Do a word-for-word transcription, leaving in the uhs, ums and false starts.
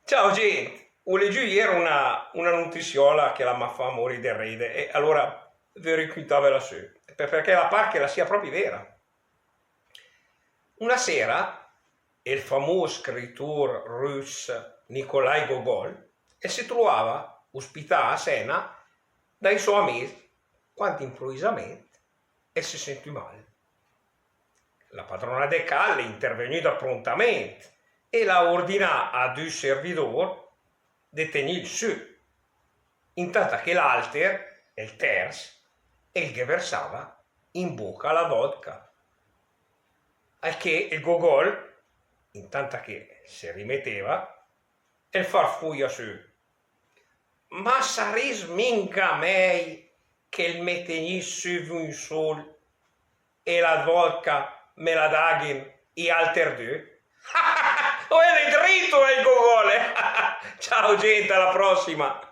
Ciao gent, ó legiü ier una, una nutisiola che la m'à fà mori de ride, e alura vöri cuntàvela sö, per-, perché la par che la sia propi vera. Una sera, el famus scritur rus Nikolai Gogol el se truava uspità a sena dai sò amis, quand impruvisament el se sentì mal. La padrona de cà l'è intervegnüda prontament e l'à ordinà a du servidor de tegnìl sü, intanta che l'alter, el ters, el ghe versava in boca la vodka. Al che el Gogol, intanta che se rimeteva, el farfuja sü: Ma sarìs minga mèi che 'l me tegnìs sü vün sul e la vodka me la daghin i alter du? Ó, l'è drit el Gogol, eh! Ciao gent, a la prossima!